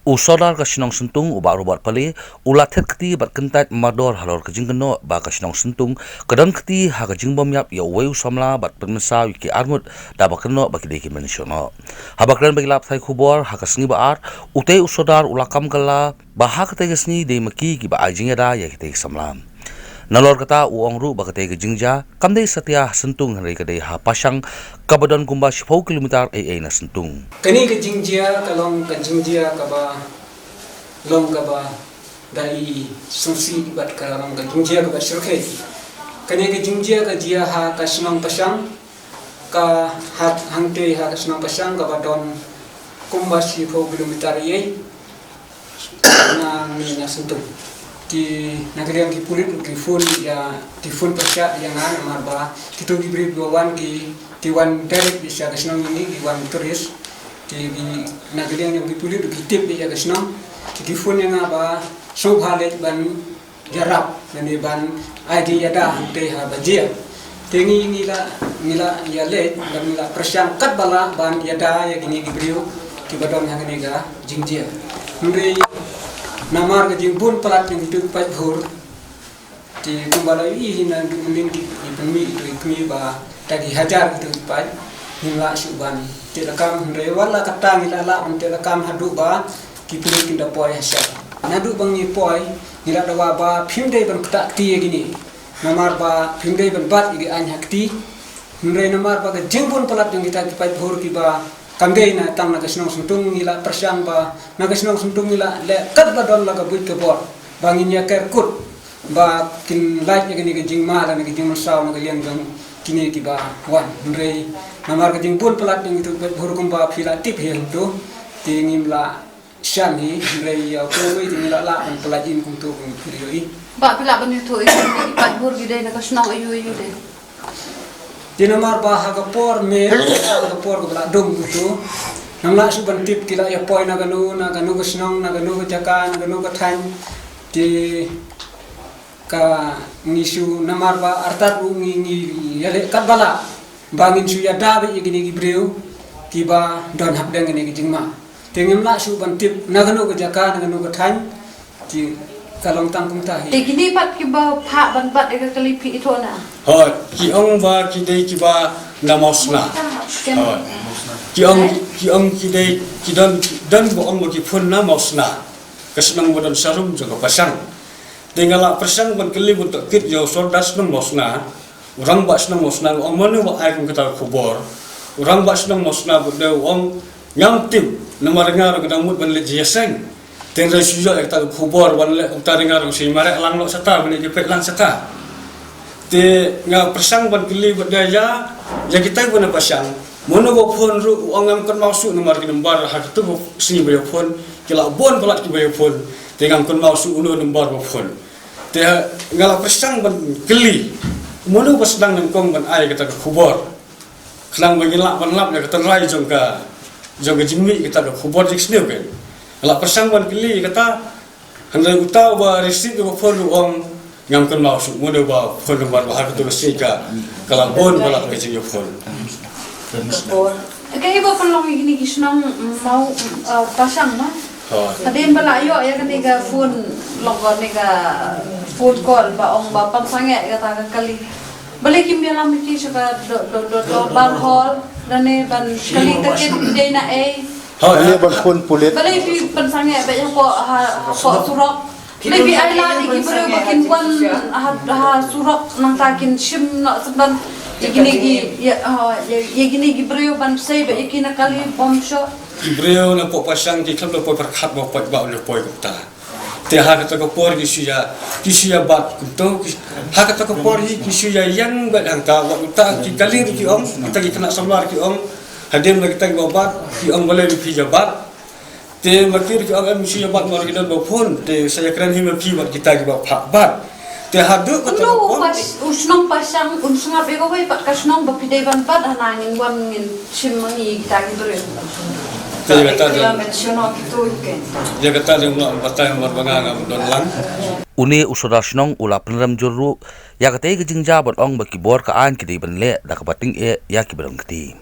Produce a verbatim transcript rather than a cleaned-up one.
U Sordar ka shnong Syntung, u Bah Robert Pale, u la thied kti bad kyntait mardor halor ka jingkynnoh ba ka shnong Syntung ka don kti ha ka jingbym ïap ïa uwei u samla bad pynmynsaw ïa ki arngut da ba kynnoh ba ki dei ki mynshuh noh. Haba kren bad ki lad pathai khubor ha ka sngi Ba-ar, utei u Sordar u la kam kylla ba ha katei ka sngi dei ma ki kiba ai jingïada ïa kitei ki samla. Nalor kata u ong ruh ba katei ka jingjia kam dei satia ha Syntung hynrei ka dei ha Pashang, kaba don kumba shiphew kilometer eiei na Syntung. Kane ka jingjia ka long ka jingjia kaba long kaba da i sngewsih bad ka long ka jingjia kaba shyrkhei. Kane ka jingjia ka jia ha ka shnong Pashang, ka ha hangtei ha ka shnong Pashang kaba don kumba shiphew kilometer eiei na ngi na Syntung. Ki na ka liang ki pulit ki phone ïa ki phone pyrshah ïa nga namar ba kito ki briew kiba wan ki ki wan direct beit sha ka shnong ïa ngi, ki wan tourist. Ki na ka liang ki pulit ki tip beit ïa ka shnong. Ki phone ïa nga ba sngewbha leit ban ïarap lane ban ai jingïada hangtei ha ba jia. Te ngi ngi la ngi la ïaleit bad ngi la pyrshang katba lah ban ïada ïa kine ki briew kiba don ha kane ka jingjia. Hynrei namar ka jingbun palat jong kito ki paidbah, te kumba la ïohi hi naduh mynnin ki pynmih ito i kmie ba da ki hajar kito ki paid, ngim lah shuh ban teh lakam, hynrei wat la katta ngi la lah ban teh lakam haduh ba ki pulit kin da poi ha sha. Naduh ba ngi poi ngi la dawa ba phim dei ban ktah kti ïa kine. Namar ba phim dei ban bat ïa ki aiñ ha kti. Hynrei namar ba ka jingbun palat jong kita ki paidbah kiba kam dei na tang na ka shnong Syntung, ngi la pyrshang ba na ka shnong Syntung ngi la leh katba don la ka buit ka bor ba ngin ïa ker kut ba kin lait ïa kane ka jingma lane ka jingmynsaw na ka liang jong kine kiba wan. Hynrei namar ka jingbun palat jong kito ki paidbah kumba phi la tip hi hangto, te ngim la shan hi, hynrei ïa uwei te ngi la lah ban pyllait in kumto kum phi la ïohi. Bah, phi lah ban ïathuh ïa ngi, ki paidbah ki dei na ka shnong aiu aiu de? Te namar ba ha ka por me, ha ka por kaba la dum kumto, ngam lah shuh ban tip ki la ïa poi na kano na kano ka shnong, na kano ka jaka, na kano ka thaiñ. Te ka ngi shu namar ba artat ruh ngi ngi ïaleh katba lah ba ngin shu ïada beit ïa kine ki briew kiba don hapdeng kane ka jingma. Te ngim lah shuh ban tip na kano ka jaka, na kano ka thaiñ. Ki ka long tang kumta hi. Te kine pat kiba phah ban bat ïa ka kali phi ithuh na? Hooid, ki ong ba ki dei kiba na Mawsna. Hooid. Ki ong, ki ong ki dei, ki don, don ba ong ba ki phun na Mawsna. Ka shnong ba don sharum jong ka Pashang. Te nga la pyrshang ban kylli bun tohkit ïa u sordar shnong Mawsna. U rangbah shnong Mawsna u ong mano ba ai kum kata ka khubor. U rangbah shnong Mawsna bad u ong ngam tip namar nga ruh nga dang mut ban leit jingïaseng. Te nga shu ïoh ïa kata ka khubor ban leit kumta, nga ruh shu mareh lang noh shata ban leit peit lang shata. Te nga pyrshang ban kylli bad ïa, ïa kita kiba na Pashang. Mano ba phone ruh u ong ngam kynmaw shuh namar ki number ha katu ka sngi ba ïa phone ki la bun palat kiba ïa phone. Te ngam kynmaw shuh uno number ba phone. Te nga la pyrshang ban kylli mano ba sdang nyngkong ban ai kata ka khubor. Khnang ba ngin lah ban lap ïa ka tynrai jong ka, jong ka jingmih kata ka khubor jingsniew kan. Nga la pyrshang ban kylli ïa kata, hynrei uta uba receive ïa ka phone u ong ngam kynmaw shuh mano ba phone number ba ha katu ka sngi ka, ka la bun palat ka jingïa phone. Ka i ba pynlong ïa kine ki shnong Maw, uh, Pashang ma. Hooid. Hadien ba la ïoh ïa kane ka phone, long kane ka phone call ba ong ba pynsangeh ïa kata ka kali. Balei kim ïalam ïa ki sha ka do, do, do, dorbar hall lane ban kylli ta kit dei na ei. Hooid. Balei ban phone pulit? Balei phi pynsangeh ba ïa hapoh, ha, hapoh surok? Balei phi ai lad ïa ki briew ba kin wan ha, ha surok nangta kin shim noh symbai ïa kine ki, ïa, ha, ïa, ïa kine ki briew ban sei ba ïa kine kali bym shoh. Ki briew na poh Pashang ki khlem da poi pyrkhat ba poi ba u leh poi kumta. Te ha kata ka por ki shu ïa, ki shu ïa bat kumto, ki, ha kata ka por hi ki shu ïa ïeng bad hangta wat uta ki kali ruh ki ong, kita ki khynnah samla ruh ki ong, hadien ba kita kiba bat ki ong balei phi ïa bat. Te ma ki ruh ki ong em shu ïa bat ma ruh ki don ba phone, te sa ïa kren hi ma phi bad kita kiba phah bat. Te haduh kata ka por. Uno u pas, u shnong Pashang un sngap ïa kawei pat ka shnong ba phi dei ban bat hana ngin wan ngin shim ma ngi kita ki briew. Te ïa kata de. Ïa kata de ma batai mar ba nga ngam don lang. Une u sordar shnong u la pynrem jur ruh ïa katei ka jingjia bad ong ba ki bor ka aiñ ki dei ban leh da kaba tyngeh ïa kiba don kti.